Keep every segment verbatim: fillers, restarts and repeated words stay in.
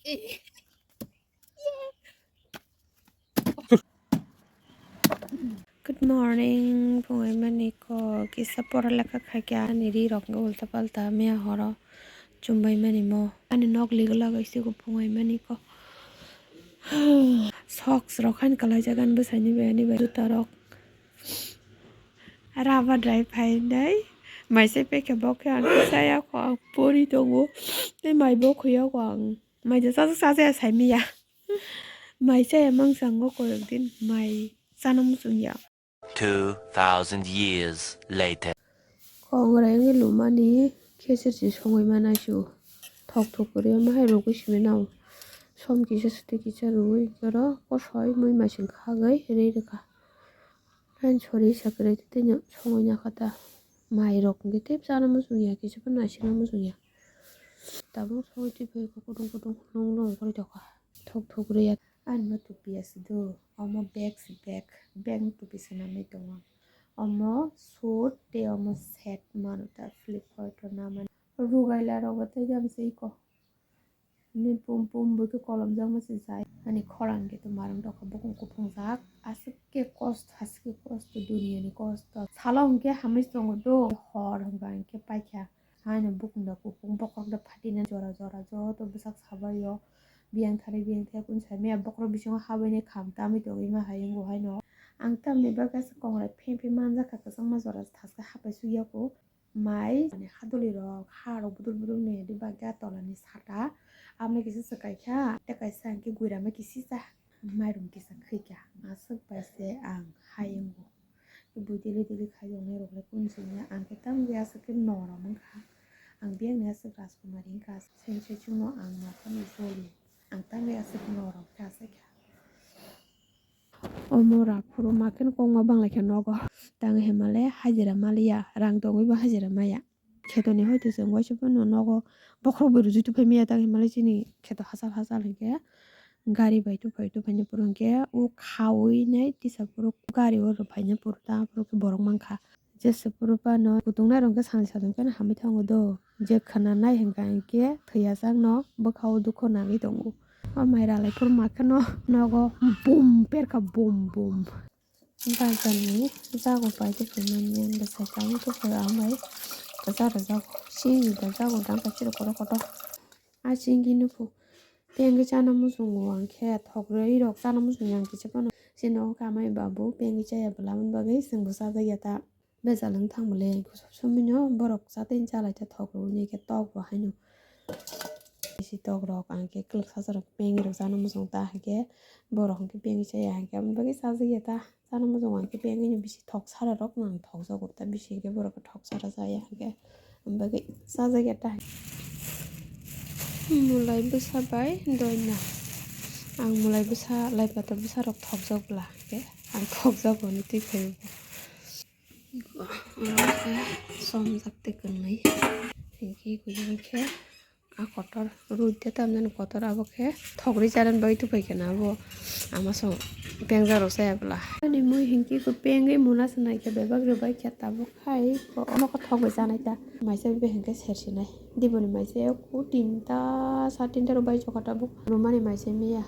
Good morning, phungai mani ko kisa pora lekha khaikha ani ri rok ulta palta miya horo chumbai mani mo ani nok ligla bai sigo phungai mani ko socks rok han kalai jagan bwsai ni bai ani bai juta rok rubber dry phainai maisai pekha bokhe ang saya ko ang pori tongo tei mai bokhoya ko ang mai jasa jasa saya sai miya. Mai chaya mangsa ang o koyok din mai chana muchung ya. Two thousand years later. Kongrai wngwi lumani khe se se songwi mana su. Thok thok kwrwi omo hai rwgwi simi nang. Som kisa swtwi kisa rwgwi oro kosoi mui masing khagwi rwi rwkha. Ani sori sa kwrwi tei songwi nakha ta. Mai rok hwnkhe tei chana muchung ya kisa phano naisingna muchung ya. Tabuk songwi twi phai kho kutung kutung lung lung ongkhorwi tokha. Thok thok rwya. Ani no tupi ya se do. Omo bag se bag. Bag no tupi swnamwi tongo. Omo suit tei omo set mano ta Flipkart o namani. Rugaila rogo tei jam se iko. Ni pum pum bo khe kolom jak ma se jai. Ani khorang khe to marwng tokha bukung kuphungjak. Aswk khe kosto, aswk khe kosto, duniya ni kosto. Salo hwnkhe hamwi tongo do. Hor hwnkha hwnkhe paikha. Haino bukung da kupung bokhorok da phatina jora jora joto bwsak sabaio biyang thari biyang thari kunu sai maya bokhorok bisingo habaini kham tamwi tongwi ma hai wngo haino. Ang tamni bagwi aswk kongrai phe phe manjakha kwchangma jora thaska hapai sukya kho mai mane hadulirok harok buduk buduk ni bagwi a tolani sata amni kisa swkaikha tei kaisa hwnkhe guirama kisisa mairum kisa khwikha aswk bai se ang hai wngo. Bui dili dili khaiyoknai rok le kunu sini ang khe tamni aswk khe norom wngkha. Ang biyang ni aswk Rajkumari wngkha. Sensei chwngno ang ma phano joli. Ang tamni aswk norom khe aswk kha. Omo raphuru ma kheno kokma banglaikha nogo. Tang hemale hajira maliya, rang tongwi bo hajira maya. Khetoni hoite chwng waisa phano nogo bokhorok bai rwjui tongphai maya tang himale chini kheto hachal hachal hinkhe gari bai tongphai tongphaini puro hinkhe o khawi nai tisa puro gari o rwphaina puro ta puro khe borok mankha jesa puro phano kutung nai rok hinkhe sani sadon phano hamwi thango do je khwnanai hinkha hinkhe thwiya chakno bwkha o dukhu nangwi tongo o mai ralai phuru makheno nogo bum perkha bum bum. Bazar ni jago pai tongphai manya bwsai tangwi tongphai ang bai kwcharo jago chini da jago dangka chiro kotor kotor. A chini nukho pengwi chana muchungo ang khe thok rwi rok chana muchungya ang kisa phano chini nogo kha amai babu pengwi chaya bwla aboni bagwi chwngbo chajakya ta bejal wng thangmale sob somoi no borok chatwi chalai ta thok rwui nai khe tok bo haino. Bisi tok rok ang khe kwlwk sacha rok pengwi rok chana muchung ta hinkhe borok hinkhe pengwi chaya hinkhe aboni bagwi chajakya ta. Chana muchungo ang khe biyang bisi thok sara rok no ang thok jago ta bisi hinkhe borok khe thok sara chaya hinkhe ang bagwi chajakya ta. Mulai bwsa bai doina ang mulai bwsa lai pata bwsa rok thok jak bwla hinkhe ang thok jago ni twi phai bo. Oro khe somjak tei kwrwngwi hinkhe kuya hinkhe. A kotor rui tei tamjani kotor abo khe thok rwi chana bagwi tubui khe na abo ama song pengjak rok chaya bwla. Ani mui hinkhe ko pengwi muna se nai khe bebak rwbai khe tabuk khai ko omo khe thok bai chanai ta maisa bai hinkhe ser sinai diboni maisa o tinta sa tinta rok bai chokha tabuk rwmani maisa miya.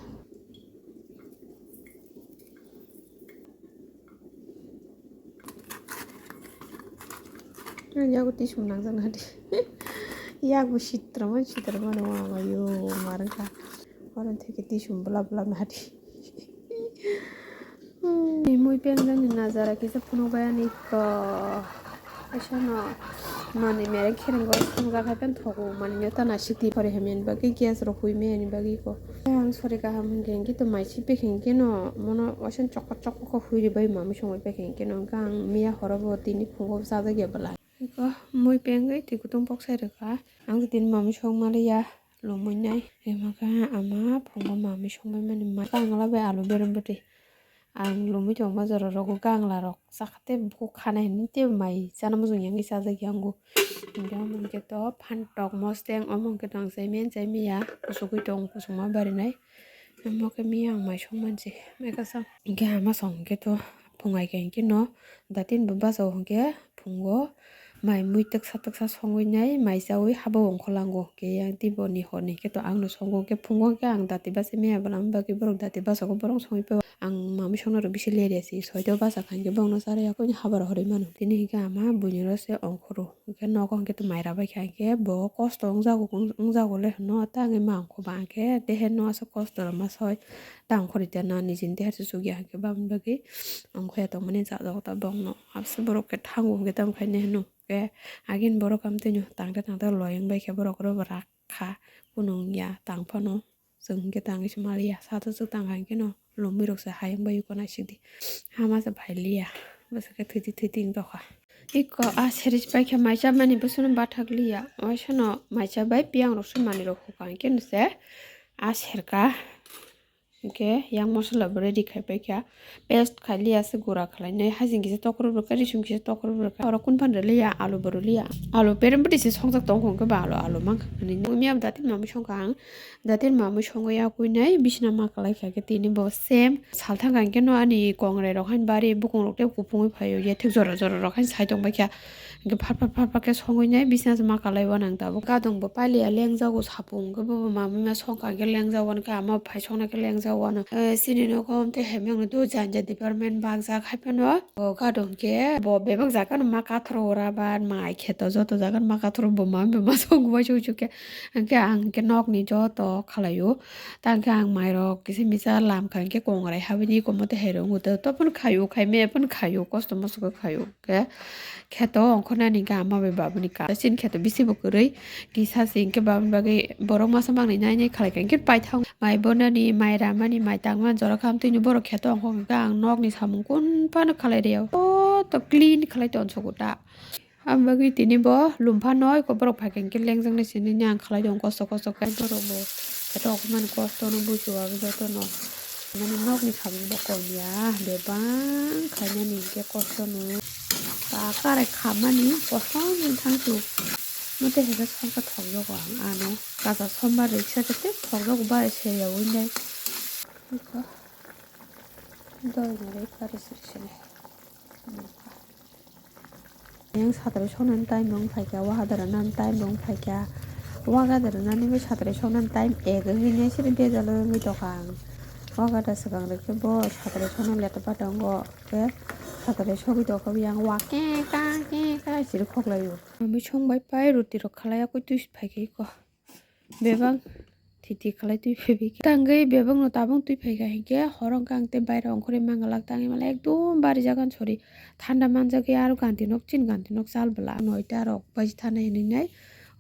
Yago tisum nangjak nadi. Yago sitra man sitra man wa ma yo marang ka. Oro theke tisum bla bla nadi. Ni mui peng jani nazara kisa phunuk bai ani ko. Asano mani mere khereng go song jak hai pen thogo mani nyo ta na siti pore hemen bagwi gas rok hui me ani bagwi ko. Ang sori kaham hwnkhe hwnkhe to mai si pekhe hwnkhe no mono waisa chokor chokor khe hui ribai mamwi songwi pekhe hwnkhe no hwnkhe ang miya horo bo tini phungo chajakya bwla. Eko mui pengwi twi kutung boksai rwkha ang tini mamwi song maliya lumui nai rimaka ama phungo mamwi songbai mani ma kangla bai alu berem bwtwi. Ang lumui tongma jora rogo gangla rok chakha tei bukhuk khanai hinui tei mai chana muchung yangwi chajakya ango. Hingke omo hingke to phantok mosteng omo hingke to ang chai manya chai manya kuchugui tong kuchukma barinai. Omo khe miyang mai song mansi mai kasa hingke ama song hingke to phungai khe hingke no datin bo bachao hingke phungo Mai mui twksa twksa songwi nai, mai chawi habo ongkholango. Khe yang tei boni horni khe to ang no songo, khe phungo khe ang dati bachai maya bwlam bagwi borok dati bachago, borok songwi phaio. Ang mamwi songno rw bisi leri asi, soito bachakha hinkhe borokno charwi yakuni habar horwi mano. Tini hinkhe ama buini oro se ongkhoro. Hinkhe nogo hinkhe to mai rabai kha hinkhe bo kosto wngjago, wngjago le hwno, ta wngwi ma ongkho ba hinkhe dehe no aswk kosto rwma soi. Ta ongkhorwi tei na nijini deher se chukya hinkhe bamni bagwi ongkhoya tongmani chajagw ta bokno. Abse borok khe thango hinkhe tamo khainai hwno. Khe agini borok amtwino tangta tangta loi wngbaikha borok oro bo rak kha. Kunu wngya tang phano chwng hinkhe tangwi se maliya. Sato chwng tangkha hinkhe no lomwi rok se hayung bai uko naisikdi. Hama se phailiya. Bwswk khe thwitwi thwitwi wng tongkha. Iko a series paikha mai chamani bwswkno bathakliya. Oisono mai chabai piyang rok se manwi rok hukha hinkhe no se a serka. Hinkhe yang mosola bo ready khai paikha. Paste khai liya se gura khlainai. Hajing kisa tokrwk rwkha, risum kisa tokrwk rwkha. Oro kunphang rwliya, alu bo rwliya. Alu berem bwtwi se songjak tongkha hinkhe ba alu, alu mankha hinwi. Mia bo datir mamwi songkha ang. Datir mamwi songwi yakuinai bisina ma kwlai kha khe tini bo same. Salthang kha hinkhe no ani kongrai rok hain bari bukung rok tei kupungwi phaio. Yathek jora jora rok hain sai tongbaikha. Hinkhe phar phar phar phar khe songwi nai bisina se ma kalai o nang tabuk. Gadong bo pailiya lengjago sapung, hinkhe bobo mamwi ma songkha hinkhe lengjago, hinkhe ama bo phai songna khe lengjago ano. Eh, chini nogo tei hai mangno do janja department bakjak hai phano. O gadong khe bo bebak jaga no ma kathoro ora ba mai kheto joto jaga no ma kathoro bo mamwi bo ma songwi uaisuk uaisuk khe. Hinkhe ang hinkhe nokni joto khwlaio. Ta hinkhe ang mairok kisa misa lamkha hinkhe kongrai habini iko mote hai rw wngwi tong. To phano khaio, khai maya phano khaio, kosto mosto khe khaio. Khe kheto ongkhornani hinkhe ama bai babuni ka. Chini kheto bisi bo kwrwi kisa se hinkhe babuni bagwi borok masa mangni nai nai khlai kha. Hinkhe paithak mai bonani, mai ramani, mai tangmani jora khamtwini borok kheto ongkhor hinkhe ang nokni samung kun phano khlai rw ya. Joto clean khlai tongsogo ta. Ang bagwi tini bo lum phano eko borok phaikha hinkhe lengjaknai sini ang khlai tongo kosto kosto khe borok bo rok mani kosto no bujigo jotono mani nokni samung bo kom ya bebak khainani hinkhe kosto no ta karai khamani kosto no thangsu mote hinkhe songkha thokjago ang ano kacha sombar riksa khe thokjago bare se ya wngwi nai. Dol nari kari siri siri. Yang satrai soknani time bo wng phaikha, waha dara nani time bo wng phaikha, waga dara nani bo satrai soknani time ek wngwi nai siri bejal wngwi tongkha ang. Waga da swkang rwkhe bo satrai soknani letaba tongo, khe satrai sogwi tongkha yang wa keka keka siri khoklaio. Mui song bai pai ruti rok khalai yakui twi phaikha iko. Bebak thiti khalai twi phaibi khe. Tangwi bebak no tabuk twi phaikha hinkhe horo wngkha ang tei baira ongkhorwi mangalak tangwi mala ekdom barijak ani sori thanda manjak ya aro ganti nok chini ganti nok chal bwla noita rok baji thana hinwi nai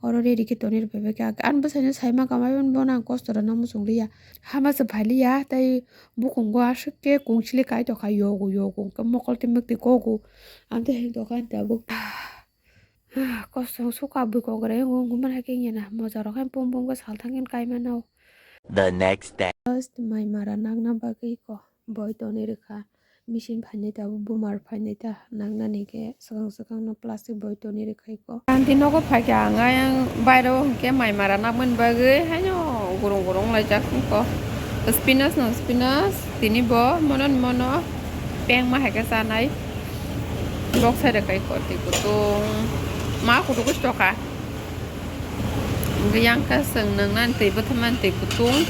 oro ready khe tonwi rw phaibai kha. Ani bwsai no sai manka maiban bono ang kosto rwna muchung liya hama se phai liya tei bukungo aswk khe kung sili kai tongkha yogo yogo hwnkhe mokol tei mwktwi kogo ang tei hai tongkha ani tabuk. Kosto wng sukha bui kok rai wng wng mani hai khe wngya na moja rok hai pum pum khe salthang khe kai mano. The next day. First mai mara nakna bagwi ko boi tonwi rwkha. Machine phainai ta bo bumar phainai ta naknani khe swkang swkang no plastic boi tonwi rwkha iko. Kanti nogo phaikha ang ayang bairo hinkhe mai mara nakmani bagwi haino gurung gurung laijak ko. Spinach no spinach tini bo mono ni mono pengma hai khe chanai. Bok sai rwkha iko twi kutung ma kutung kusto kha. Hwnkhe yang khe chwng nwngnani twi bwtharmani twi kutung.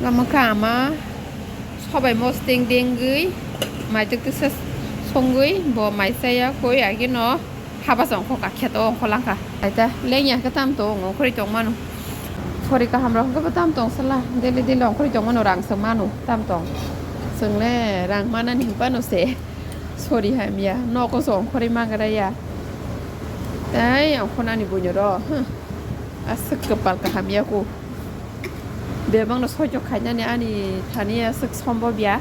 Omo khe ama sobai mosting dengwi mai twk twksa songwi bo mai chaya koi agino haba chong kho kakhe to ongkho langkha. Aita lengya khe tam to ongkhorwi tongmano. Sori kaham rok hwnkhe bo tam tong sala daily daily ongkhorwi tongmano rang se mano tam tong. Chwng le rang manani hinphano se sori hamya nogo se ongkhorwi mangra ya. Tei ongkhornani buino ro, huh. Aswk kwpal kaham ya ku. Bebakno soijo khainani ani thani aswk sombob ya.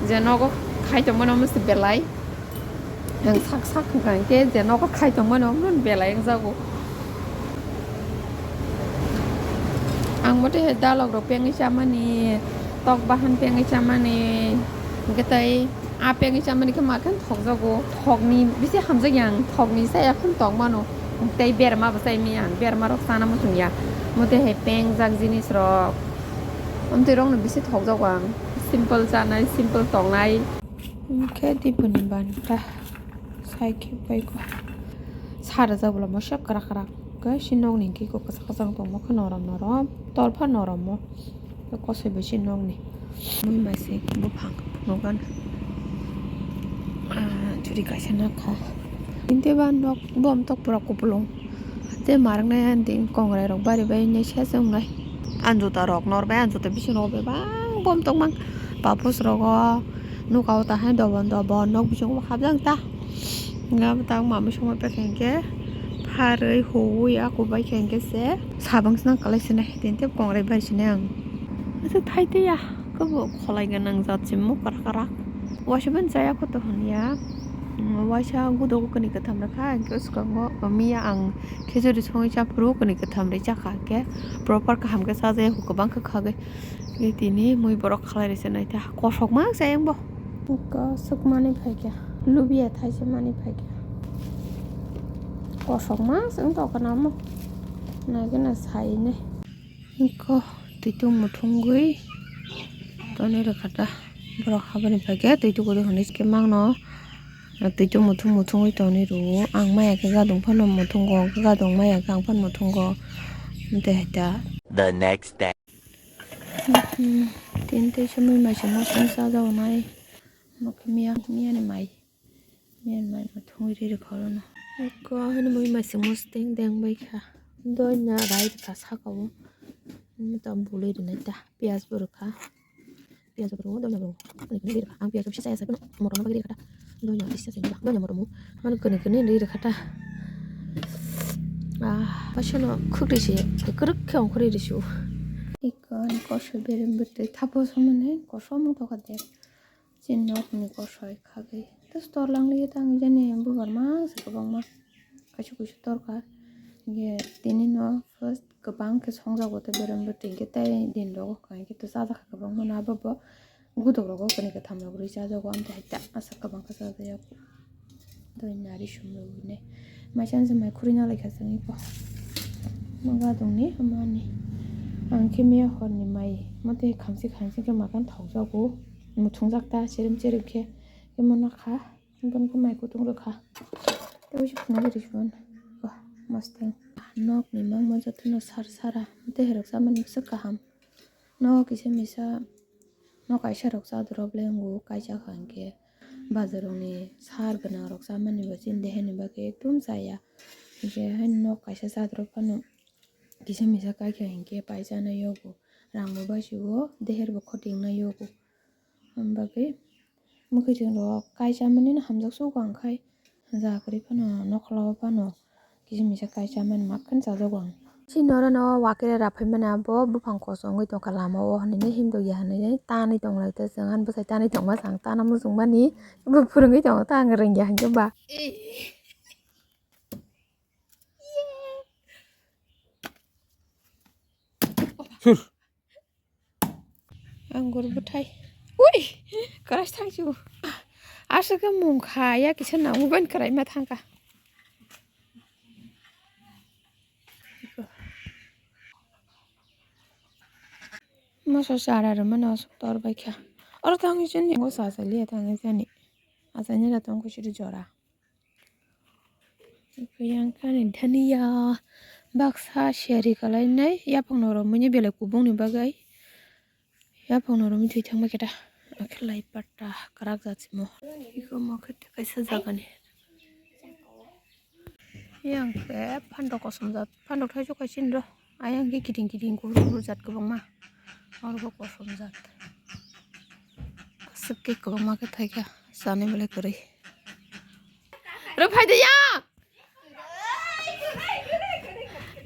Je nogo khai tongmano mwnsi belai. Ang sak sak wngkha hinkhe je nogo khai tongmano mwnsi belai wngjago. Ang mote dalok rok pengwi chamani, tok bahan pengwi chamani, hinkhe tei a pengwi chamani khe ma khe thokjago. Thokni bisi hamjakya ang, thokni saya phano tongmano. Tei berma bo chai maya ang, berma rok chana muchung ya. Mote hai pengjak jinis rok. Amtwi rokno bisi thokjago ang. Simple chanai, simple tongnai. Hinkhe dipuni banta sai khe pai kho. Kha rwjak bolamo sak kwrak kwrak. Khe si nokni hwnkhe kok kwchak kwchak tongma khe norom norom. Tolpha norom o. Khe kosoi bai si nokni. Mui maising buphang phunukgano. Ah, churi kaisa nakha. Tinte ba nok bom tok pura kupulung. Tei marwknai ani kongrai rok bari bai nai se chwngnai. Ani juta rok nor bai ani juta bising rok bebak bom tongmang. Papos rogo nuka o ta hai dobon dobon nok bisingo habjak ta. Nga bwtang mami songma pekha hinkhe pharwi huwi ako bai kha hinkhe se sabang swnam kwlai sinai tinte kongrai bai sinai ang. Aswk thai tei ya kebo kholai gwnang jat se mokra kara. Waisa ban chaya kho to hwn ya. Waisa gudogo kwnwi kwtham rwkha hinkhe swkango miya ang khejori songwi chaphuru kwnwi kwtham rwi chakha hinkhe proper kaham khe chajaya kho kwbang khe khagwi. Tini mui borok khalai rwse naitha kosokma chayang bo. Kosok manwi phaikha, lubia thaisa manwi phaikha. Kosokma se wng tongkha namo. Naikhe na sainai. Iko twitung muthungwi tonwi rwkha ta. Borok habani phaikhe twitung kwtwi hwnwi se mangno. Twitung muthung muthungwi tonwi rwo. Ang maya khe gadung phano muthungo, gadung maya khe ang phano muthungo. Tei hai ta. The next day. Hmm, tini teisa mui mai se mosong sajak nai. Omo khe miya, miya ni mai. Miya ni mai muthungwi ri rwkha oro no. Eko hwnwi mui mai se mosong deng bai kha. Doi na rai rwkha saka o. Omo ta bului rwnai ta. Piyaj bo rwkha. Piyaj bo rwo, doi na bo rwo. Ani khe ri rwkha. Ang piyaj bo bisa ya sa phano motom no bagwi ri rwkha ta. Doi na bisa se ba. Doi na motom o. Mani kwnwi kwnwi ri rwkha ta. Ah, paisa no khwk ri se. Kwrwk khe ongkhorwi ri su. Eko ani kosoi berem bwtwi thapo somani kosom wng tongkha de. Chini nokni kosoi khagwi. Tus tor langli tang jani bubar ma se kwbangma. Kaisa kuisu torkha. Hinkhe tini no first kwbang khe songjago tei berem bwtwi hinkhe tei din rogo hinkhe to chajak kha kwbangma no abo bo. Gudok rogo kwnwi kwtham rok rwi chajago amtwi hai ta aswk kwbang khe chajayago. Doi nari sumrwgwinai. Mai chani se mai khurui nalaikha chwng iko. Mo gadungni, mo ani. Ang khe miya horni mai. Mo tei khamsi khamsi khe makan thokjago. Muthungjak ta cherem cherem khe. Khe mo nakha. Boni khe mai kutung rwkha. Tei usi phunukgwi risuan. Wah, mostheng. Nokni mangma jotono sar sara. Tei herok chamani bwswk kaham. Nok kisa misa. Nok kaisa rok chadorop le wngo. Kaisa kha hinkhe. Bazar rokni sar gwnang rok chamani bo chini dehani bagwi ekdum chaya. Hinkhe haino nok kaisa chadorop phano kisa misa kaikha hinkhe pai chana yogo. Rang bo bachio, deher bo khotingnai yogo. Am bagwi mwkhwtwng rok kai chamani no hamjak sugo ang khai. Ja kwrwi phano nokhola o phano. Kisa misa kai chamani mak khe chajago ang. Chini oro no wakire raphai mani abo buphang koso wngwi tongkha lama o hinui himdo ya hinui tanwi tonglai ta chwng ani bwsai tanwi tongma chwng tana muchung mani bo phwrwngwi tongo ta ang rwngya hinkhe ba. Sur. Anggur bwthai. Ui! Kwraisa thangsigo. Aswk khe mung kha, ya kisa nangwi bai kwraima thangkha. Moso chara rwmano aswk tor bai kha. Oro thangwi chini ngo sachaliya thangwi jani. Achaini ra tongkha siri jora. Yang kani dhaniya baksa seri kalainai yaphang norok muni belai kubungni bagwi yaphang norok mithai thangma khe ta akhe lai patta kwrak jat simo iko mo khe kaisa jagani yang khe phandok kosom jat phandok thaichuk kaisa ni ro. Ayang khe kiting kiting kuphur kuphur jat kwbangma. Oro bo kosom jat. Aswk khe kwbangma khe thaikha. Chani belai kwrwi. Rw phai de ya.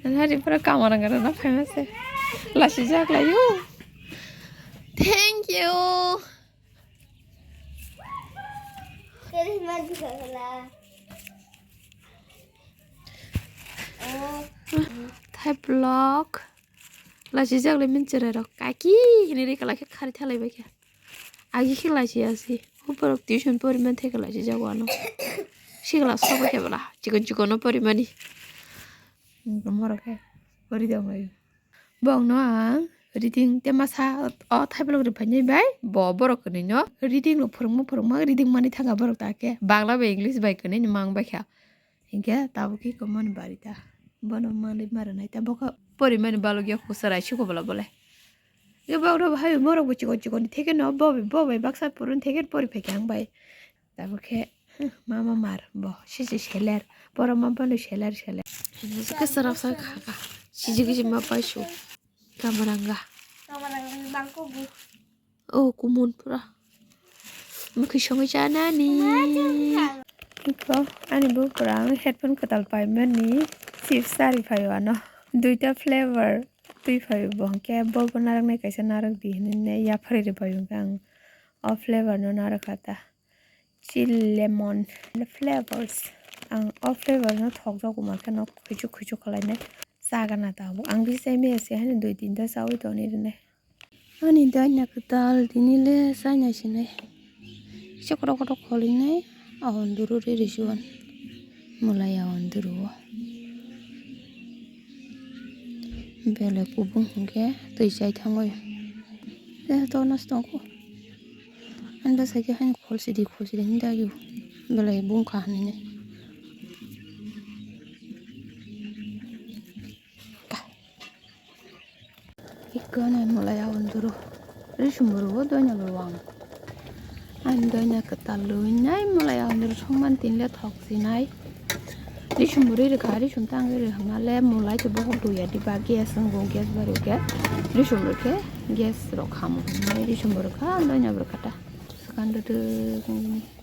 Nari pura kamar ang rw phai ma se. Lasi jak lai o. Thank you. Thai vlog. Lasi jak lai min cherai rok. Kaki hini ri kala khe khari thalai bai khe. Agi khe lasi asi. Uporok tuition pori man thai kala si jak wano. Si kala sobo khe bala. Chikon chikon no pori mani. Morok khe pori dong lai. Bong no ang reading te masa o thai vlog ri phai nai bai. Bo borok kwnwi no reading rok phwrwngma phwrwngma reading mani thanga borok ta khe. Bangla bai English bai kwnwi no mang bai kha. Hinkhe tabuk khe iko mani bari ta. Bono manwi ma rwnai ta. Bokha porimani balokya kusa raisiko bola bole. Ye bokro hai borok bo chikon chikon theke no bo bo bai baksa purun theke pori phaikha ang bai. Tabuk khe mama mar bo sisi seler. Borok ma bono seler seler. Khe sarap sa kha kha. Siji kisi ma pai su. Kamaranga. Kamaranga bangko bu. Oh, kumun pura. Mukhi songwi chanani. Iko ani bupra ang headphone kwtal paimani chips chari phaio ano. Duita flavor twi phaio bo hwnkhe bo bo narwknai kaisa narwk di hinwi yapharwi rwbaio hwnkhe ang o flavor no narwkha ta. Chill lemon flavors. Ang o flavor no thokjago ma kheno khuichuk khuichuk khlainai. Chagana tabuk. Ang bisi chai maya se haino dui tinta chaui tongni rwnai. Ani daina kwtal tini le chaina sinai. Kisa kotok kotok kholinai. Ahonduru ri risuan. Mulai ahonduru o. Belai kubung hwnkhe twi chai thangwi. Eh, to nastongkho. Ani bwsai khe haino kholsidi kholsidi hinwi dagio. Belai bungkha hinwi. Ikko nai mulai ahonduru. Risumuru o doina bwrwang. Ani doina kwtal lwinai mulai ahonduru songman tinle thok sinai. Risumuru rikha, risum tangwi rikha male mulai to bohok duya diba gas wngbo gas bari khe. Risumuru khe gas rok khamo. Risumuru kha doina bwrwkha ta. Swkang dwdw wngwi.